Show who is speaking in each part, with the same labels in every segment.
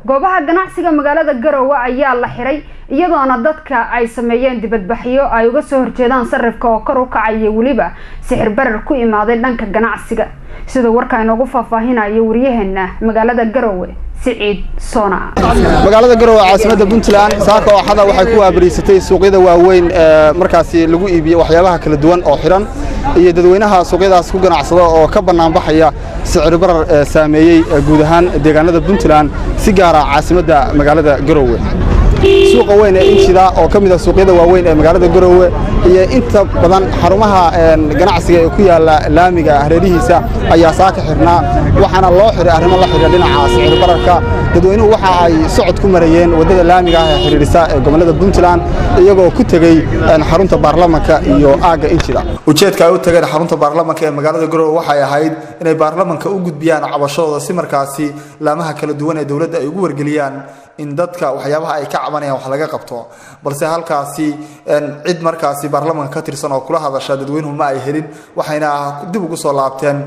Speaker 1: Goobaha ganacsiga magaalada Garowe ayaa la xiray, iyadoona dadka ay sameeyeen dibadbaxyo ay uga soo horjeedaan sarifka oo kor u kacaya, weliba sixir barar ku imaaday dhanka ganacsiga, sida warka inoogu faahfaahinayo wariyaheena magaalada Garowe, Siciid Soona.
Speaker 2: Magaalada Garowe, caasimadda Puntland, saaka oo Axada waxay ku waabariisatay suuqyada waaweyn ee markaasi lagu iibiyo waxyaabaha kala duwan oo xiran, iyo dadweynaha suuqyadaas ku ganacsada oo ka bannaanbaxaya sicir barar ee saameeyey guud ahaan deegaanada Puntland, si gaara caasimadda magaalada Garowe. Suuqa weyn ee Injida oo ka mid ah suuqyada waaweyn ee magaalada Garowe iyo inta badan xarumaha ganacsiga ee ku yaala laamiga hareerihiisa ayaa saaka xirnaa, waxaana loo xiray arrimo la xiriira dhinaca sicir bararka. Dadweynuhu waxa ay socod ku marayeen waddada laamiga ah ee xiriirisa ee gobollada Puntland, iyagoo ku tegey xarunta baarlamanka iyo aagga Injida. Ujeedka ay u tageen xarunta baarlamanka ee magaalada Garowe waxay ahayd inay baarlamanka u gudbiyaan cabashadooda, si markaasi laamaha kala duwan ee dowladda ay ugu wargeliyaan in dadka waxyaabaha ay ka cabanayaan wax laga qabto. Balse halkaasi cid markaasi baarlamanka ka tirsan oo kula hadasha dadweynuhu ma ay helin, waxayna dib ugu soo laabteen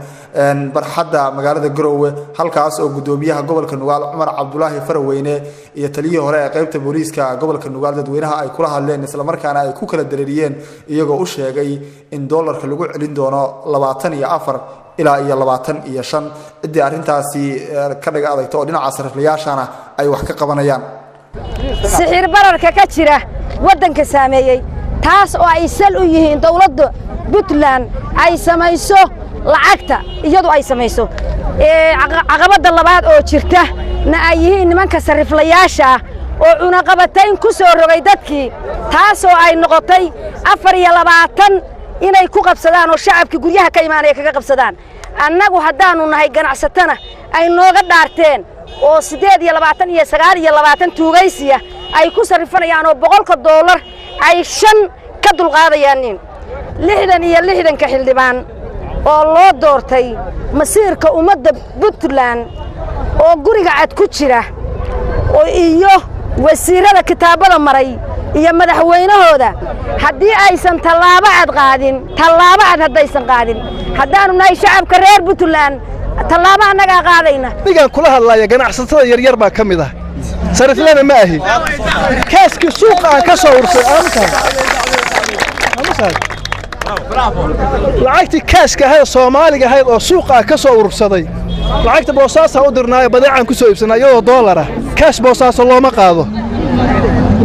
Speaker 2: barxadda magaalada Garowe, halkaas oo guddoomiyaha gobolka Nugaal, Cumar Cabdulaahi Faraweyne, iyo taliyihii hore ee qaybta booliiska gobolka Nugaal dadweynaha ay kula hadleen, islamarkaana ay ku kala dareeriyeen, iyagoo u sheegay in doolarka lagu celin doono 24 ilaa iyo 25, ciddii arrintaasi ka dhaga adagta oo dhinaca sariflayaashana ay wax ka qabanayaan.
Speaker 3: Sixir bararka ka jira waddanka saameeyey, taas oo ay sal u yihiin dawladda Puntland ay samayso lacagta iyadu ay samayso. Caqabadda labaad oo jirta na ay yihiin nimanka sariflayaasha ah oo cunaqabatayn ku soo rogay dadkii, taasoo ay noqotay 24 inay ku qabsadaan oo shacabkii guryaha ka imaanaya kaga qabsadaan. Annagu haddaannu nahay ganacsatana ay nooga dhaarteen oo 28 iyo 29 tuugaysiya ay ku sarrifanayaan oo 100-ka doolar ay 5 ka dulqaadayaanin. 60 iyo 60-ka xildhibaan oo loo doortay masiirka ummadda Puntland oo Guriga Cad ku jira iyo wasiirrada kitaabada maray iyo madaxweynahooda, haddii aysan tallaabo cad qaadin, tallaabo cad haddaysan qaadin, haddaannu nahay shacabka reer Puntland, tallaabo annagaa qaadayna.
Speaker 4: Anigaan kula hadlaya ganacsatada yaryar baa ka mid ah, sariflena ma ahi. Kaaskii suuqa aan ka soo ursay, lacagtii kaashka ahayd, Soomaaliga ahayd oo suuqa aan ka soo urursaday, lacagta Boosaasaa u dirnaayo, badeecaan ku soo iibsanaa iyadoo doolar ah. Kaash Boosaaso looma qaado.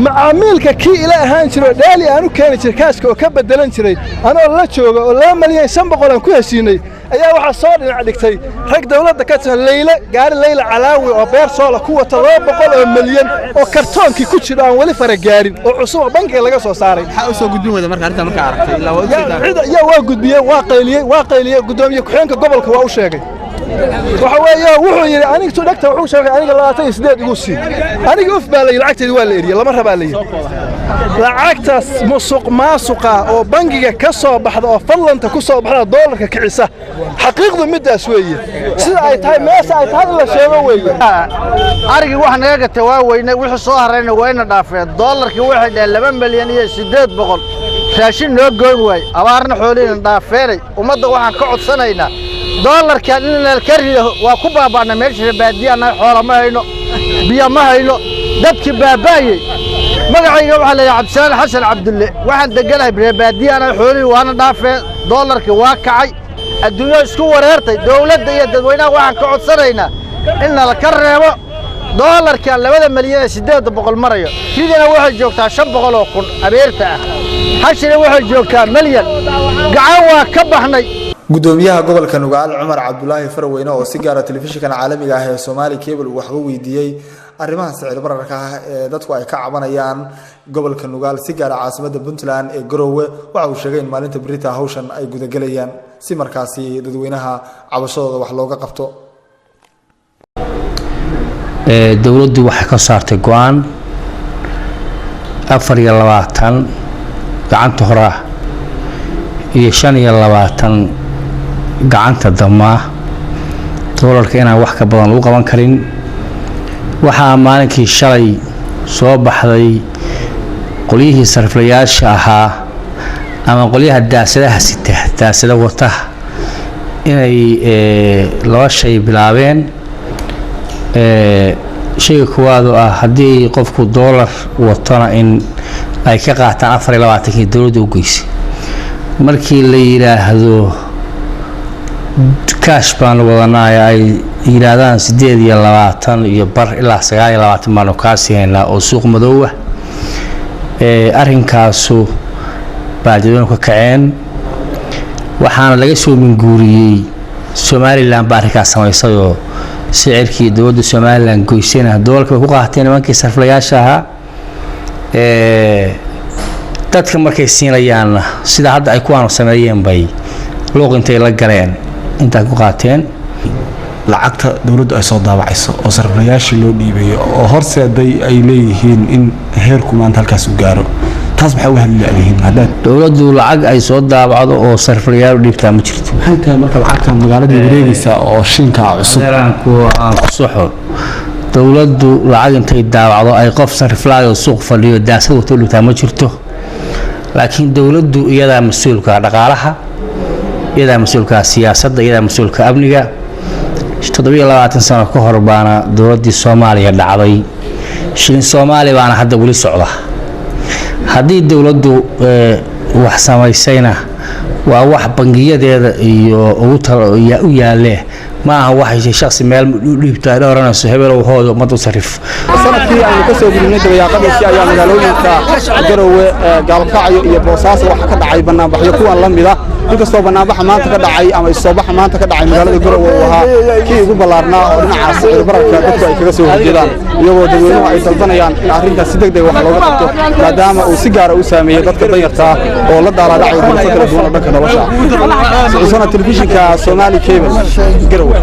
Speaker 4: Macaamiilka kii ila ahaan jiro dhaali aan u keeni jiray kaashka oo ka beddelan jiray, anoo la jooga oo 2,500,000 aan ku heshiinay, ayaa waxaa soo dhinac dhigtay rag dawladda ka tirsan, Leyle gaari Leyla Calaawi oo beer soola ku wata 200 milyan oo kartoonkii ku jiro aan weli fara gaarin oo cusub oo bankiga laga soo saaray.
Speaker 5: Maxaa u soo gudbin weyda marka arrintan markaa aragtay? Ilaa waa u jeedaa.
Speaker 4: Yaa waa gudbiyey, waa qayliyey, waa qayliyey. Guddoomiye ku-xigeenka gobolka waa u sheegay. Waxa weeye wuxuu yidhi anigtu dhegta wuxuu sheegay aniga 28 igu sii. Aniga uf baa la yidhi, lacagteedi waa la eriyey, lama rabaa la yidhi. Lacagtaas musuq maasuqa oo bangiga ka soo baxda oo fadlanta ku soo baxda doolarka kicisa, xaqiiqdu middaas weeye. Sida ay tahay, meesha ay tahay in la sheego weeye.
Speaker 6: Arigii wax naga gatay waa weynay, wixii soo harayna wayna dhaafeen. Doolarkii waxay dhaheen 2,800,000, raashin noo goyn waay, abaarna xoolihiina dhaafeenay. Ummadda waxaan ka codsanaynaa doolarkan in la ka rido. Waa ku baaba'nay meesha baadiya annaga, xoola ma hayno, biyo ma hayno, dadkii baaba'ayey. Magacayga waxaa la yidhaha Cabdisalaan Xasan Cabdulle, waxaan deganahay reer baadiya annaga. Xoolihii waana dhaafeen, doolarkii waa kacay, adduunyo isku wareertay. Dowladda iyo dadweynaha waxaan ka codsanaynaa in nala ka reebo doolarkan 2,800,000 marayo. Ridina waxay joogtaa 500,000 abeerta ah, hashina waxay joogtaa milyan. Gacan waa ka baxnay.
Speaker 2: Gudoomiyaha gobolka Nugaal, Cumar Cabdulaahi Faraweyne, oo si gaara telefishinkan caalamiga ah ee Somali Cable uu waxba weydiiyey arrimaha sicir bararka ah ee dadku ay ka cabanayaan gobolka Nugaal, si gaara caasimada Puntland ee Garowe, waxa uu sheegay in maalinta berita hawshan ay gudagelayaan, si markaasi dadweynaha cabashadooda wax looga qabto.
Speaker 7: Dowladdu waxay ka saartay go-aan 24 gacanta hore ah iyo 25 gacanta damaa doolarka inaan wax ka badan lagu qaban karin. Waxaa maalinkii shalay soo baxday qolyihii sariflayaasha ahaa ama qolyaha daasadaha sita, daasada wataha, inay laba shay bilaabeen. Shayga koowaad oo ah haddii qofku doolar watona in ay ka qaataan 24-kii dowladda u geysay. Markii la yidhaahdo kaash baanu wadanaayo, ay yidhaahdaan 28.5 ilaa 29 baanu kaa siinaynaa oo suuq madow ah. Arrinkaasu baa dadweynuhu ka kaceen, waxaana laga soo minguuriyey Somalilan baa arrinkaas samaysayoo sicirkii dowladda Somalilan goysayna doolarka bay ku qaateen nimankii sarflayaasha ahaa. Dadka markay siinayaanna sida hadda ay kuwaanu sameeyeen bay luuq intay la galeen intaa ku qaateen.
Speaker 8: Lacagta dowladdu ay soo daabacayso oo sariflayaashii loo dhiibayo oo horseeday ay leeyihiin in heerku maanta halkaas u gaaro, taas maxay uga hadli la'yihiin haddaad
Speaker 7: Dowladdu lacag ay soo daabacdo oo sariflayaal u dhiibtaa ma jirto.
Speaker 8: Maxay tahay marka lacagtan magaaladii wareegaysa oo shiinka cusub?
Speaker 7: Aan ku soxo, dowladdu lacag intay daabacdo ay qof sariflaayo suuq fadhiyo daasad wato u dhiibtaa ma jirto, laakiin dowladdu iyadaa mas-uulka dhaqaalaha, iyadaa mas-uulka siyaasadda, iyadaa mas-uulka amniga. 27 sano ka hor baana dowladdii Soomaaliya dhacday, shilin Soomaali baana hadda weli socda. Haddii dowladdu wax samaysayna waa wax bangiyadeeda iyo ugu u yaalee, ma aha waxay shaksi meel u dhiibto ay oranayso hebelow hooyo ummadda u sarif.
Speaker 2: Sanadkii aynu ka soo gudubnay dabayaaqadiisii ayaa magaalooyinka Garowe, Gaalkacyo iyo Boosaaso waxaa ka dhacay banaanbaxyo kuwan la mida, inkastoo banaanbaxa maanta ka dhacay ama isoobaxa maanta ka dhacay magaalada Garowe uu ahaa kii ugu ballaarnaa oo dhinaca sicir bararka dadku ay kaga soo horjeedaan, iyagoo dadweynuhu ay dalbanayaan in arrintaas si degdeg wax looga qabto, maadaama uu si gaara u saameeyey dadka danyarta ah oo la daalaadhacay duruufo kala duwan oo dhanka nolosha ah. Socosana, telefishinka Somali Cable, Garowe.